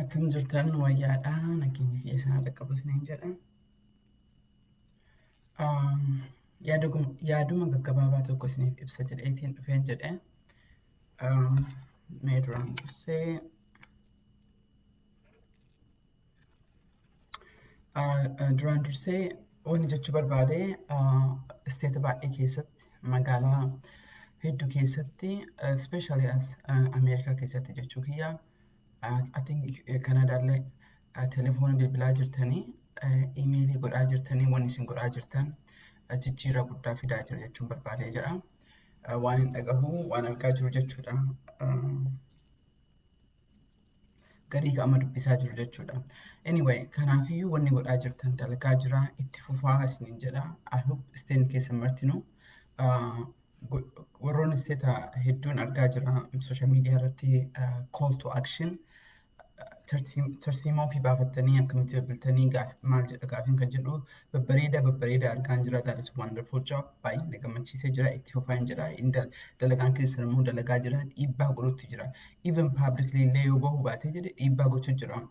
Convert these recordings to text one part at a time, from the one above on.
Akkam jirtan wayyaadha. Nageenya keessan haadha qabu isiniin jedha. Yaaduma gaggabaabaa tokko isiniif ibsa jedheetiin dhufeen jedhe. Mee duraan dursee duraan dursee wanni jechuu barbaade, isteeta baay'ee keessatti, magaalaa hedduu keessatti, especially as Ameerikaa keessatti jechuu kiyya. I think Kanadaallee telefoona bilbilaa jirtanii, imeelii godhaa jirtanii, wanni isin godhaa jirtan jijjiirraa guddaa fidaa jira jechuun barbaadee jira. Waan hin dhagahu, waan argaa jiru jechuudha. Garii qaama dubbisaa jiru jechuudha. Anyway, kanaafiyyuu wanni godhaa jirtan dalagaa jira, itti fufaa isiniin jedha. I hope isteen keessan martinuu warroonni isteeta hedduun argaa jira social media irratti call to action tarsiimoo ofii baafattanii akkamitti bilbiltanii maal jedha gaafiin kan jedhu babbareedaa babbareedaa argaan jira. That is wonderful job. Baay'ee na gammachiisee jira. Itti fufaa hin jira. Dalagaan keessan immoo dalagaa jira. Dhiibbaa godhutti jira. Even publicly illee yoo bahuu baatee jedhe dhiibbaa gochuu jira.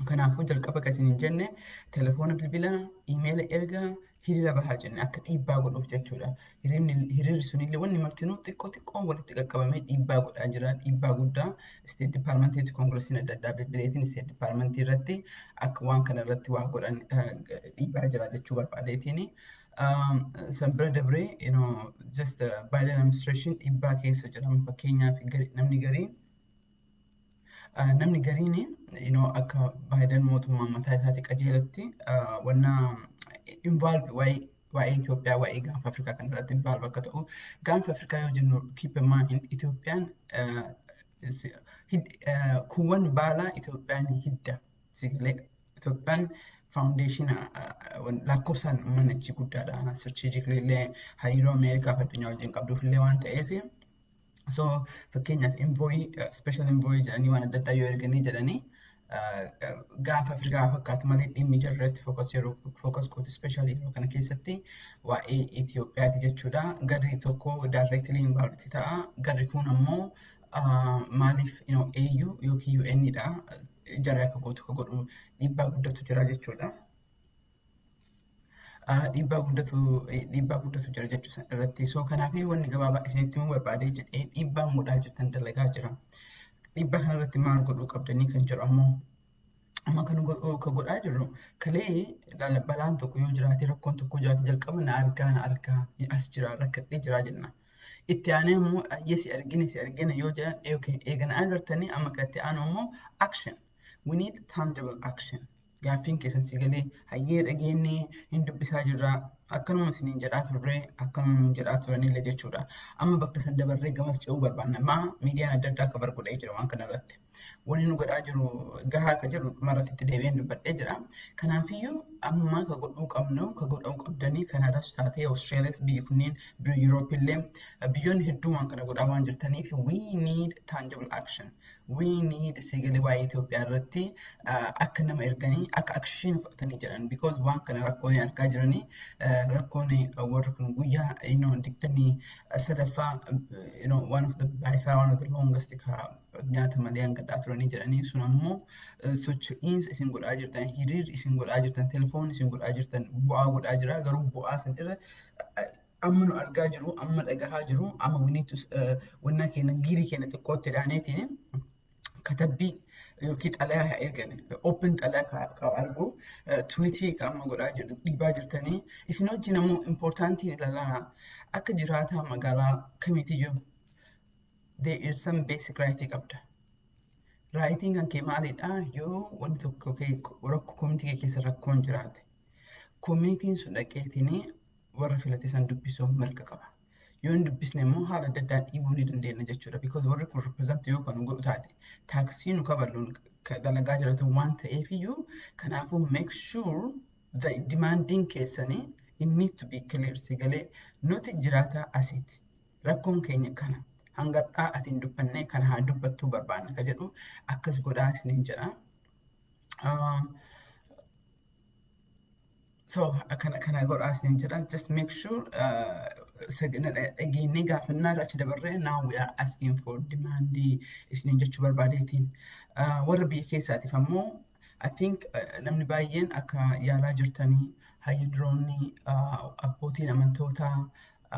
Kanaafuu jalqaba kan isin hin jenne telefoona bilbilaa, iimeela ergaa, hiriira bahaa jenne akka dhiibbaa godhuuf jechuudha. Hiriirri sunillee wanni martinuu xiqqoo xiqqoon walitti qaqqabamee dhiibbaa godhaa jira. Dhiibbaa guddaa State Departmentiitti koongiresiin adda addaa bilbileetiin State Departmentii irratti akka waan kana irratti waa godhan dhiibbaa jira jechuu barbaadeetiini. San bira dabree just Biden administration dhiibbaa keessa jedhama. Fakkeenyaaf namni gariin akka Biden mootummaa mataa isaatti qajeelatti wanna involve waa'ee Itoophiyaa, waa'ee Gaanfa Afrikaa kan irratti involve akka ta'u. Gaanfa Afrikaa yoo jennu, keep in mind, Itoophiyaan kuuwwan baalaa Itoophiyaan hidda sigalee Itoophiyaan foundation lakkoofsaan uummanni achi guddaadha. Strategically illee hariiroo Ameerikaa fi addunyaa wajjin qabduuf illee waan ta'eef. So fakkeenyaaf envoy, special envoy jedhanii waan adda addaa yoo erganii jedhanii, Gaanfa Afrikaa fakkaatu malee dhimmi jarratti focus yeroo focus gootu especially yeroo kana keessatti waa'ee Itoophiyaati jechuudha. Garri tokko directly involved ta'a. Garri kun ammoo maaliif AU yookiin UN dha. Jarri akka gootu akka godhu dhiibbaa guddatu jira jechuudha. Dhiibbaa guddatu jira jechuudha irratti. So kanaaf wanni gabaabaa isinitti himuu barbaadee jedhee, dhiibbaan godhaa jirtan dalagaa jira. Dhiibbaa kanarratti maal godhuu qabdanii kan jedhu ammoo, amma kan godhaa jirru, kalee balaan tokko yoo jiraate, rakkoon tokko jiraate, jalqaba na argaa, na argaa, as jira, rakkadhee jira jenna. Itti aanee immoo ayyee si argine, si argine yoo jedhan, okay, eegana agartanii, amma kan itti aanu immoo action. We need tangible action. Gaaffiin keessan si galee, hayyee, dhageenyee hin dubbisaa jirra, akkanuma isiniin jedhaa turre, akkanuma nuun jedhaa turanillee jechuudha. Amma bakka san dabarree gamas ce'uu barbaanna. Maa miidiyaan adda addaa cover godhee jira waan kana irratti. Wanni nu godhaa jiru gahaa akka jedhu dhumarratti itti deebi'een dubbadhee jira. Kanaafiyyuu amma ka godhuu qabnu, ka godhuu qabdanii, Kanaadaas taatee Awustiraaliyaas, biyyi kunneen, Yuuroop illee, biyyoonni hedduun waan kana godhaa waan jirtaniif, we need tangible action. We need sigalee waa'ee Itoophiyaa irratti akka nama erganii akka action fudhatanii jedhan, because waan kana rakkoon argaa jiranii, rakkoon warri kun guyyaa 23ffaa, one of the by far one of the longest ka nyaata malee hangadhaa turanii jedhanii. Sun ammoo socho'iinsa isin godhaa jirtan, hiriirri isin godhaa jirtan, telefoonni isin godhaa jirtan bu'aa godhaa jira. Garuu bu'aa san irra amma nu argaa jiru, amma dhagahaa jiru, amma we need to wanna keenya giirii keenya xiqqootti dhaaneetiin katabbii yookiin xalayaa haa ergan, open xalayaa ka argu, tweetii ka amma godhaa jiru, dhiibaa jirtanii isin wajjin ammoo importantiin ilaalaa. Akka jiraataa magaalaa kamiitiyyuu there is some basic right qabda. Rightiin kan kee maalidha? Yoo wanti tokko rakkoo community kee keessa rakkoon jiraate, communityn sun dhaqeetiin warra filate san dubbisuu mirga qaba. Yoo hin dubbisne immoo haala adda addaan dhiibuu ni dandeenya jechuudha. Because warri kun represent yoo kan godhu taate, taaksii nu kaballuun dalagaa jiraatan waan ta'eef iyyuu. Kanaafuu make sure the demanding keessanii it need to be clear. Sigalee nuti jiraataa asiiti. Rakkoon keenya kana. Hangadhaa ati hin dubbannee kana haa dubbattuu barbaanna ka jedhu akkas godhaa isiniin jedha. So kana godhaa isiniin jedha. Just make sure Dhageenyee gaafannaa irra achi dabarree, now we are asking for demandii isiniin jechuu barbaadeetiin. Warra biyya keessaatiif ammoo, I think namni baay'een akka yaalaa jirtanii, hayyu-duroonni, abbootiin amantootaa,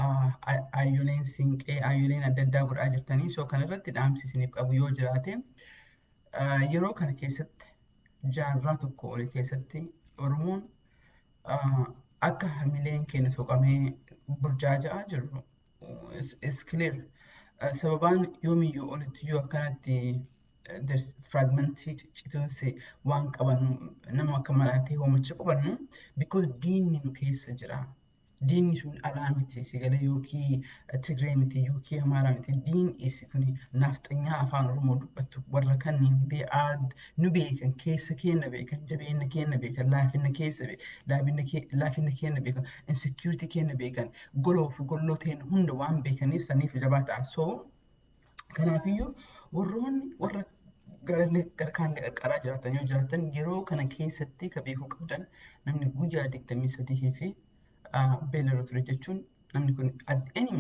aayyoleen siinqee, aayyoleen adda addaa godhaa jirtanii. So kanarratti dhaamsi isiniif qabu yoo jiraate, yeroo kana keessatti, jaarraa tokko olii keessatti, Oromoon akka hamileen keenya soqamee burjaaja'aa jirru is clear. Sababaan yoomiyyuu olitti iyyuu akkanatti there's fragmentii ciccituunsi waan qabannu nama akka maraatee hoomacha qabannu, because diinni nu keessa jira. Diinni sun alaa miti, sigalee yookiin Tigree miti yookiin Amaaraa miti. Diinni isi kun nafxanyaa afaan Oromoo dubbattu warra kanneen. They are nu beekan, keessa keenya beekan, jabeenya keenya beekan, laafina keessa laafina keenya beekan, insecurity keenya beekan, goloo fi golloo teenya hunda waan beekaniif saniif jabaa ta'a. So kanaafiyyuu warroonni warra garallee gara kaanillee qarqaraa jiraatan yoo jiraatan, yeroo kana keessatti ka beekuu qabdan, namni guyyaa 23 fi beelarra ture jechuun, namni kun at any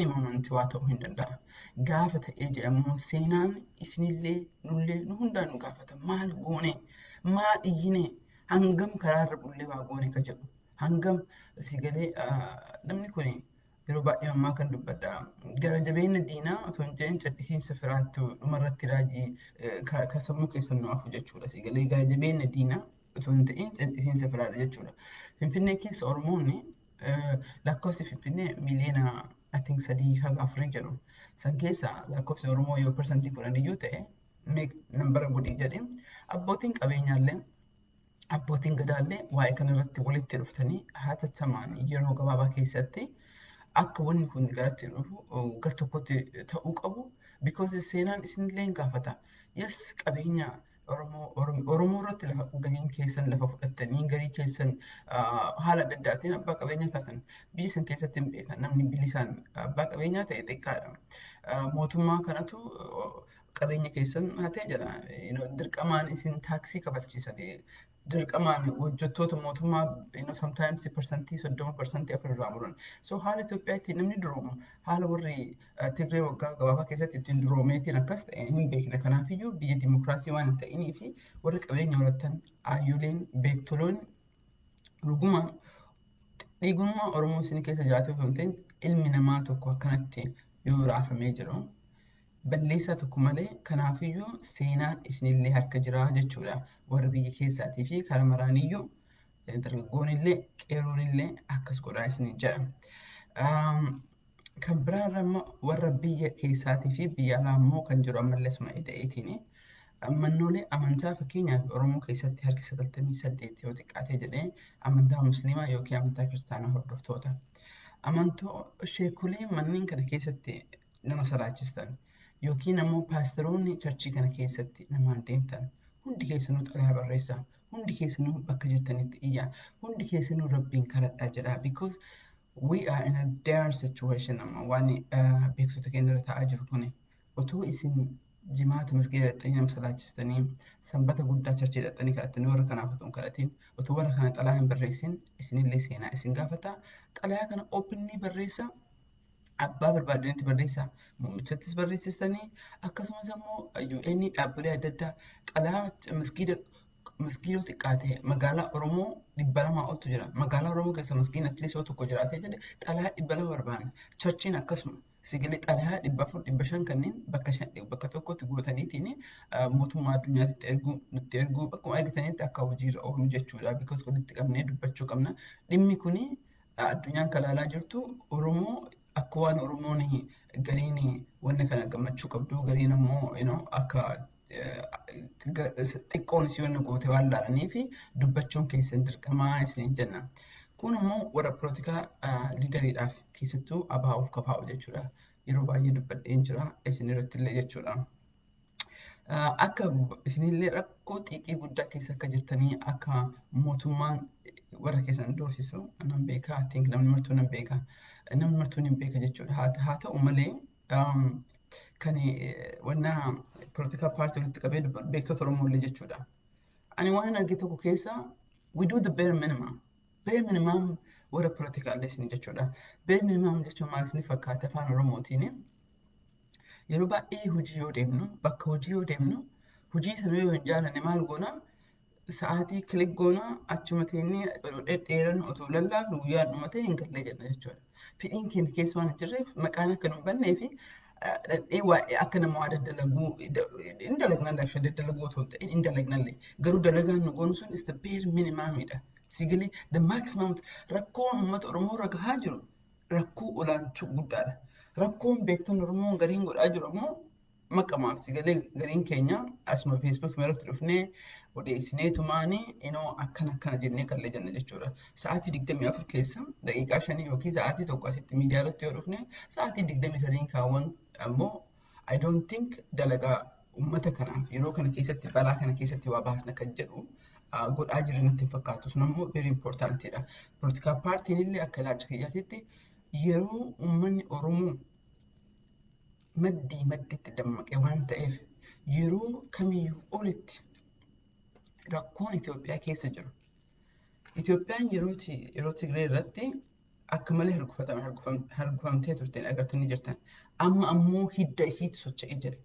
moment waa ta'uu hin danda'a. Gaafa ta'ee jedhamu seenaan isinillee nullee nu hundaan nu gaafata. Maal goone? Maal iyyine? Hangam karaarra bullee waa goone ka jedhu. Hangam si galee namni kun yeroo baay'ee ammaa kan dubbadha. Gara jabeenya diinaa otoo hin jedhin cal'isiinsa firaatti dhumarratti raajii ka sammuu keessan nu hafu jechuudha. Si galee, gara jabeenya diinaa otoo hin ta'in cal'isiinsa firaadha jechuudha. Finfinnee keessa Oromoonni, lakkoofsi Finfinnee miliyoona, I think, 3 haga 4 jedhu. San keessa lakkoofsi Oromoo yoo 10% iyyuu ta'e, meeq nambara godhii jedhe. Abbootiin qabeenyaallee, abbootiin gadaallee waa'ee kanarratti walitti dhuftanii hatattamaan yeroo gabaabaa keessatti akka wanni kun garatti dhufu gar tokkotti ta'uu qabu. Because seenaan isinillee hin gaafata. Yes, qabeenya Oromoo irratti lafa galiin keessan lafa fudhattanii, galii keessan haala adda addaatiin abbaa qabeenyaa taatan biyya san keessatti hin beekan, namni bilisaan abbaa qabeenyaa ta'e xiqqaadha. Mootummaa kanatu qabeenya keessan hatee jedha. Dirqamaan isin taaksii kafalchiisan. Dirqamaan hojjettoota mootummaa sometimes 30%, 4% irraa muran. So haala Itoophiyaatti namni duroomu, haala warri Tigree waggaa gabaabaa keessatti ittiin duroomeetiin akkas ta'e hin beekne. Kanaafiyyuu biyya dimokiraasii waan hin ta'inii fi warri qabeenya horattan, aayyoleen, beektoloonni, dhuguma dhiigummaa Oromoo isin keessa jiraatu osoo hin ta'in, ilmi namaa tokko akkanatti yoo raafamee jiru balleessaa tokko malee, kanaafiyyuu seenaan isinillee harka jira jechuudha. Warra biyya keessaatii fi karaa maraaniyyuu dargaggoon illee qeerroon illee akkas godhaa isin jedha. Kan biraarra immoo warra biyya keessaatii fi biyya alaa immoo kan jiru ammallee asuma ta'eetiin mannoolee amantaa, fakkeenyaaf Oromoo keessatti harki 98 yoo xiqqaate jedhee amantaa Musliimaa yookiin amantaa Kiristaanaa hordoftoota. Amantoo sheekulee manneen kana keessatti nama salaachistan yookiin ammoo paasteroonni churchii kana keessatti namaan deemtan, hundi keessanuu xalayaa barreessaa. Hundi keessanuu bakka jirtanitti iyyaa. Hundi keessanuu Rabbiin kadhadhaa jedhaa. Because we are in a dire situation. Amma waan beektota keenya irra ta'aa jiru kuni, otoo isin Jimaata masgiida dhaqxanii nama salaachistanii, Sanbata guddaa churchii dhaqxanii kadhattanii, warra kanaaf otoo hin kadhatin, otoo warra kana xalayaa hin barreessin, isinillee seenaa isin gaafata. Xalayaa kana openly barreessaa. Abbaa barbaadanitti barreessaa. Muummichattis barreessistanii, akkasumas immoo UN, dhaabbilee adda addaa, xalayaa masgiida, masgiidoo xiqqaate magaalaa Oromoo 200 oltu jira. Magaalaa Oromoo keessa masgiidni at least yoo tokko jiraatee jedhe, xalayaa 200 barbaanna. Churchiin akkasuma. Sigilee xalayaa 400, 500 kanneen bakka shan bakka tokkotti guutaniitiin mootummaa addunyaatti erguu, nutti erguu, bakkuma argitanitti akka hojiirra oolu jechuudha. Because walitti qabnee dubbachuu qabna. Dhimmi kuni addunyaan kalaalaa jirtu Oromoo akka waan Oromoon gariin wanna kana gammachuu qabdu, gariin ammoo akka xiqqoon isii wanna goote waan laalanii fi dubbachuun keessan dirqamaa isiniin jenna. Kun immoo warra polotikaa leaderiidhaaf, keessattuu ABO'f KFO jechuudha. Yeroo baay'ee dubbadheen jira isin irratti illee jechuudha. Akka isinillee rakkoo xiiqii guddaa keessa akka jirtanii, akka mootummaan warra keessan doorsisu nan beeka. I think namni martuu nan beeka. Namni martuu hin beeka jechuudha. Haa ta'u malee, kan wanna political party walitti qabee dubbadhu beektota Oromoo illee jechuudha. Ani waan arge tokko keessa, we do the bare minimum. Bare minimum. Warra politikaallee isin jechuudha. Bare minimum jechuun maal isin fakkaata afaan Oromootiin? Yeroo baay'ee hojii yoo deemnu, bakka hojii yoo deemnu, hojii sana yoo hin jaalanne maal goona? Sa'aatii click goona, achuma teennee dhedheeran otoo lallaafnu guyyaan dhumatee hin gallee jenna jechuudha. Fedhiin keenya keessa waan hin jirreef maqaan akka nu hin bannee fi dhadhee waa'ee akka nama waa daddalaguu hin dalagnallee, actually daddalaguu otoo hin ta'in hin dalagnallee, garuu dalagaan nu goonu sun is the bare minimumidha. Sigalee the maximum. Rakkoon uummata Oromoo irra gahaa jiru rakkoo olaantuu guddaadha. Rakkoon beektonni Oromoo gariin godhaa jiru ammoo maqamaaf sigalee gariin keenya asuma Facebook irratti dhufnee odeessinee tumaanii inoo akkana akkana jennee kallee jenna jechuudha. Sa'aatii 24 keessa daqiiqaa 5 yookiin sa'aatii 1 asitti miidiyaa irratti yoo dhufne, sa'aatii 23 kaawwan ammoo I don't think dalagaa uummata kanaaf yeroo kana keessatti balaa kana keessatti waa baasna kan jedhu godhaa jirra natti hin fakkaatu. Sun ammoo very importantidha. Political paartiin illee akka ilaalcha kiyyaatitti yeroo uummanni Oromoo maddii madditti dammaqe waan ta'eef, yeroo kamiyyuu olitti rakkoon Itoophiyaa keessa jiru. Itoophiyaan yeroo Tigree irratti akka malee hargufamtee turteen agartanii jirtan. Amma ammoo hidda isiitti socho'ee jira.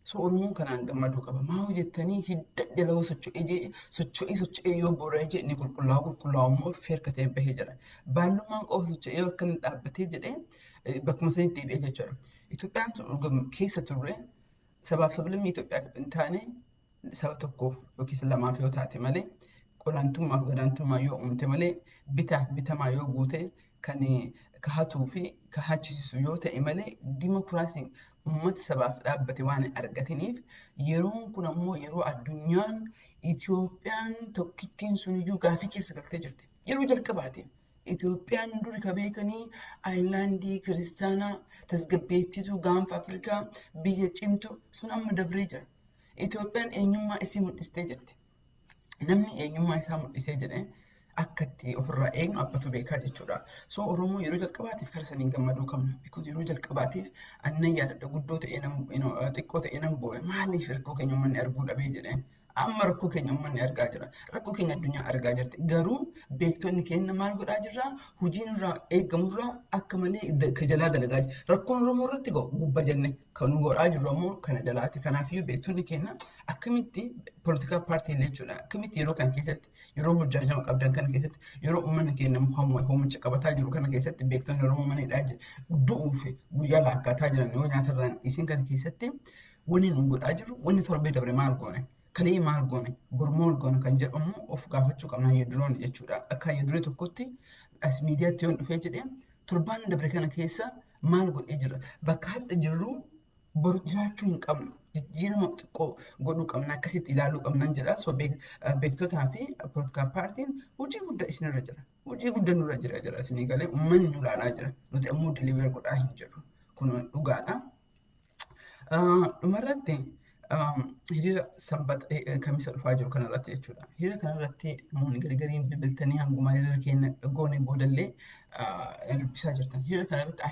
So Oromoon kanaan gammaduu qaba. Maa jettanii, hidda jala socho'ee socho'ee socho'ee yoo boora'ee jedhe ni qulqullaa'u, qulqullaa'u immoo feerkatee bahee jira. Baallummaan qofa socho'ee akka inni dhaabbatee jedhee bakkuma sanitti deebi'ee jechuudha. Itoophiyaan sun keessa turre sabaaf sablammii Itoophiyaa hin taane saba tokkoof yookiis lamaaf yoo taate malee, olaantummaaf gadaantummaa yoo uumte malee, bitaaf bitamaa yoo guute, kan kahatuu fi kahachisiisu yoo ta'e malee, dimokiraasiin uummata sabaaf dhaabbate waan hin argatiniif, yeroon kun ammoo yeroo addunyaan Itoophiyaan tokkittiin sun iyyuu gaafii keessa galtee jirti. Yeroo jalqabaatiif. Itoophiyaan duri ka beekanii aayilaandii kiristaanaa tasgabbeettituu gaanfa Afrikaa biyya cimtu sun amma dabree jira. Itoophiyaan eenyummaa isii mul'istee jirti. Namni eenyummaa isaa mul'isee jedhee akka itti ofirraa eegnu abbatu beekaa jechuudha. So Oromoo yeroo jalqabaatiif kara saniin gammaduu qabna. Because yeroo jalqabaatiif annan yaadadha, guddoo ta'ee nan xiqqoo ta'ee nan boo'e, maaliif rakkoo keenya uummanni arguu dhabee jedhee. Amma rakkoo keenya uummanni argaa jira. Rakkoo keenya addunyaa argaa jirti. Garuu beektonni keenya maal godhaa jirraa? Hojii nurraa eegamurraa akka malee ka jalaa dalagaa jira. Rakkoon Oromoo irratti ga'u gubba jenne kan nu godhaa jirru ammoo kana jalaati. Kanaafiyyuu beektonni keenya akkamitti political paartii jechuudha. Akkamitti yeroo kana keessatti, yeroo burjaajama qabdan kana keessatti, yeroo uummanni keenya hoomicha qabataa jiru kana keessatti, beektonni Oromoo mana hidhaa du'uuf guyyaa laakkaataa jiran yoo nyaatarraan isin kana keessatti wanni nu godhaa jiru, wanni torbee dabre maal goone? Kalee maal goone? Bor maal goone kan jedhamu of gaafachuu qabna hayya jechuudha. Akka hayya duree tokkotti as miidiyaatti yoon dhufee jedhee, torbaan dabre kana keessa maal godhee jira? Bakka hadha jirru boru jiraachuu hin qabnu. Jijjiirama xiqqoo godhuu qabna, akkasitti ilaaluu qabnan jedha. So beektotaa fi political paartiin hojii guddaa isinirra jira. Hojii guddaa nurra jira jira isinii galee uummanni nu ilaalaa jira. Nuti ammoo deliver godhaa hin jirru. Kun dhugaadha. Dhumarratti hiriira sanbata kamisa dhufaa jiru kanarratti jechuudha. Hiriira kanarratti namoonni gargariin bilbiltanii hanguma hiriira keenya goone boodallee dubbisaa jirtan. Hiriira kanarratti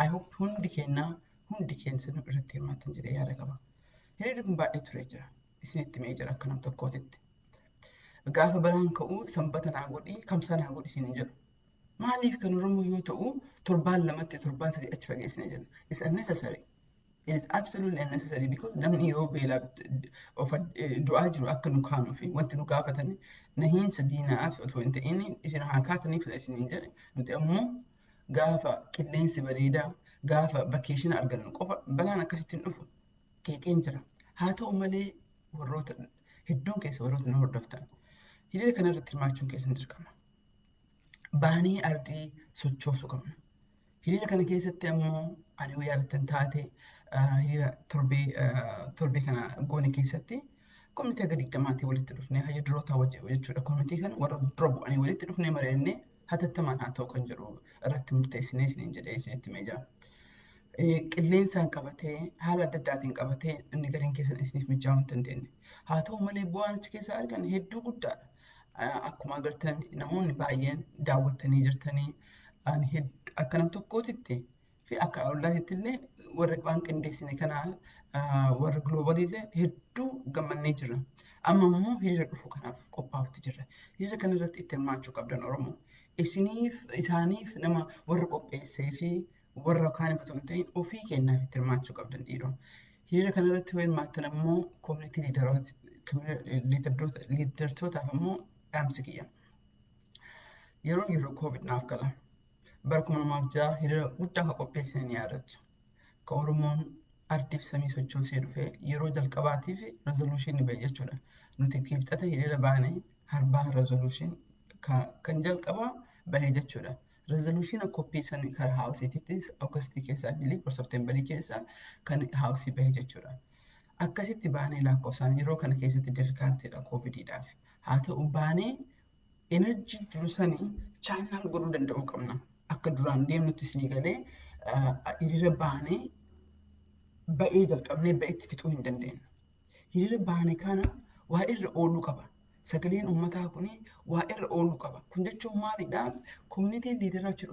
I hope hundi keenya, hundi keenya irratti hirmaatan jedhee yaada qaba. Hiriirri kun baay'ee turee jira. Isinitti mee jira akka nam tokkootitti. Gaafa balaan ka'u sanbata naa godhi, kamsaa naa godhi isiniin jedhu. Maaliif kan Oromoo yoo ta'u torbaan lamatti, torbaan 3 achi fageessine jenna? It's unnecessary. It is absolutely unnecessary because namni yoo beelaa of du'aa jiru akka nu kaanuu fi wanti nu gaafatan nahiinsa diinaaf otoo hin ta'in isin haa kaatanii fila isiniin jedhe. Nuti ammoo gaafa qilleensi bareedaa, gaafa vacation argannu qofa balaan akkasitti hin dhufu qeeqeen jira. Haa ta'u malee, warroota hedduun keessa warroota na hordoftan, hiriira kanarratti hirmaachuun keessan dirqama. Baanii ardii sochoosuu qabna. Hiriira kana keessatti ammoo ani yoo yaadattan taate, hiriira torbee kana goone keessatti komitii haga 20tii walitti dhufnee hayya durootaa wajjin jechuudha. Komitii kana warra dura bu'anii walitti dhufnee mari'annee hatattamaan haa ta'u kan jedhu irratti murteessinee isiniin jedhee isinitti himee jira. Qilleensaan qabatee, haala adda addaatiin qabatee inni gariin keessan isiniif mijaa'uu hin dandeenye. Haa ta'u malee, bu'aan achi keessaa argan hedduu guddaadha. Akkuma agartan namoonni baay'een daawwattanii jirtanii, ani akka nam tokkootitti fi akka ollaatitti illee warra waan qindeessine kana warra global illee hedduu gammannee jirra. Amma immoo hiriira dhufu kanaaf qophaa'utti jirra. Hiriira kana irratti itti hirmaachuu qabdan Oromoo. Isiniif isaaniif nama warra qopheessee fi warra kaaniif otoo hin ta'in ofii keenyaaf itti hirmaachuu qabdan dhiiroo. Hiriira kanarratti yoo hirmaattan ammoo community leadertootaaf ammoo dhaamsi kiyya. Yeroon yeroo Covid naaf gala. Bara 2006 hiriira guddaa kan qopheessine ni yaadattu. Ka Oromoon ardiif samii sochoosee dhufe yeroo jalqabaatiif resolution ni bahe jechuudha. Nuti Kibxata hiriira baane, harbaa resolution kan jalqabaa bahe jechuudha. Resolution copy san karaa Houseiititti Augustii keessa, believe, or Septemberii keessa kan Houseii bahe jechuudha. Akkasitti baanee lakkoofsaan yeroo kana keessatti difficultiidha Covidiidhaaf. Haa ta'u, baanee energy jiru sanii channel godhuu danda'uu qabna. Akka duraan deemnutti isinii galee, hiriira baanee ba'ee jalqabnee ba'etti fixuu hin dandeenyu. Hiriira baane kana waa irra ooluu qaba. Sagaleen uummataa kun waa irra ooluu qaba. Kun jechuun maalidhaa? Communityn leaderaa achi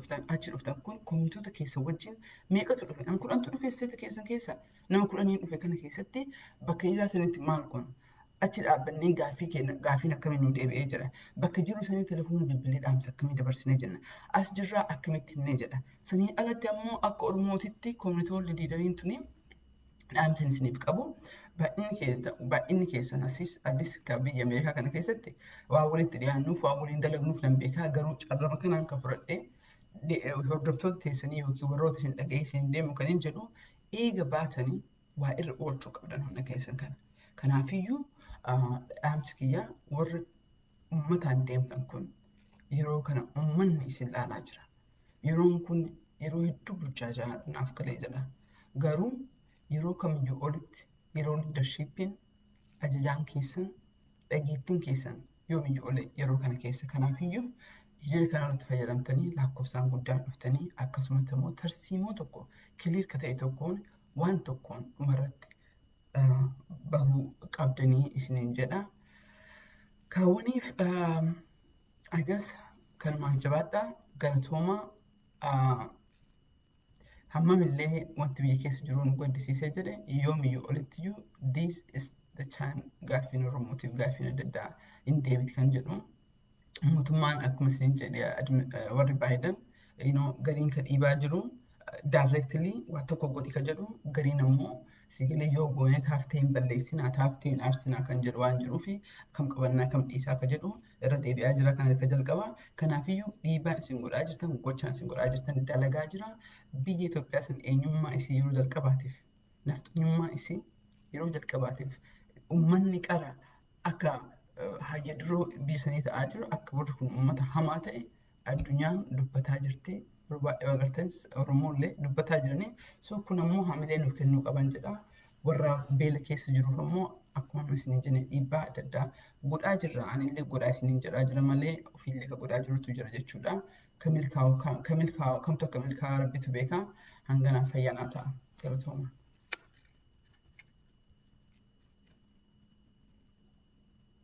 dhuftan kun communityota keessa wajjin meeqatu dhufe? Nama 10tu dhufe stateta keessan keessa. Nama 10n dhufe kana keessatti bakka hiriiraa sanitti maal goona? Achi dhaabbannee gaaffii keenya gaaffiin akkamii nuu deebi'ee jira? Bakka jiru sanii telefoona bilbilee dhaamsa akkamii dabarsinee jenna? As jirraa akkamitti himnee jedha? Sanii alatti ammoo akka Oromootitti communitoonni leaderiin tuni dhaamsa isiniif qabu. Baay'inni keessan asis addis biyya Ameerikaa kana keessatti waan walitti dhiyaannuuf, waan waliin dalagnuuf nan beekaa, garuu carrama kanaan kan fudhadhee hordoftoota teessanii yookiin warroota isin dhaga'ee isin deemu kan hin jedhu, eega baatanii waa irra oolchuu qabdan humna keessan kana. Kanaafiyyuu dhaamsi kiyya, warri uummataan deemtan kun, yeroo kana uummanni isin ilaalaa jira. Yeroon kun yeroo hedduu burjaajaa naaf galee jira. Garuu yeroo kamiyyuu olitti yeroo leadershipiin, ajajaan keessan, dhageettiin keessan yoomiyyuu ole yeroo kana keessa. Kanaafiyyuu hiriira kana irratti fayyadamtanii lakkoofsaan guddaan dhuftanii, akkasumatti immoo tarsiimoo tokko clear ka ta'e tokkoon waan tokkoon dhumarratti bahuu qabdanii isiniin jedha. Kaawwaniif agas kanumaan jabaadhaa, galatoomaa. Hammamillee wanti biyya keessa jiru nu gaddisiisee jedhe, yoomiyyuu olittiyyuu this is the time gaaffiin Oromootiif gaaffiin adda addaa hin deebiti kan jedhu. Mootummaan akkuma isin jedhe warri Biden gariin ka dhiibaa jiru directly waa tokko godhi ka jedhu, gariin ammoo sigalee yoo goone taaftee hin balleessinaa, taaftee hin aarsinaa kan jedhu waan jiruufi, kam qabannaa kam dhiisaa ka jedhu irra deebi'aa jira kan akka jalqaba. Kanaafiyyuu dhiibaan isin godhaa jirtan, gochaan isin godhaa jirtan dalagaa jira. Biyya Itoophiyaa sun eenyummaa isii yeroo jalqabaatiif, nafxanyummaa isii yeroo jalqabaatiif, uummanni qara akka hayya duroo biyya sanii ta'aa jiru, akka warri kun uummata hamaa ta'e addunyaan dubbataa jirti. Yeroo baay'ee agartanis Oromoollee dubbataa jiranii. So kun ammoo hamilee nuuf kennuu qaban jedha. Warra beela keessa jiruuf ammoo akkuma amma isiniin jenne dhiibbaa adda addaa godhaa jirra. Anillee godhaa isiniin jedhaa jira malee ofiillee ka godhaa jirutu jira jechuudha. Ka milkaa'u kamtu akka milkaa'u Rabbitu beeka. Hanganaaf fayyaa naa ta'a. Galatooma.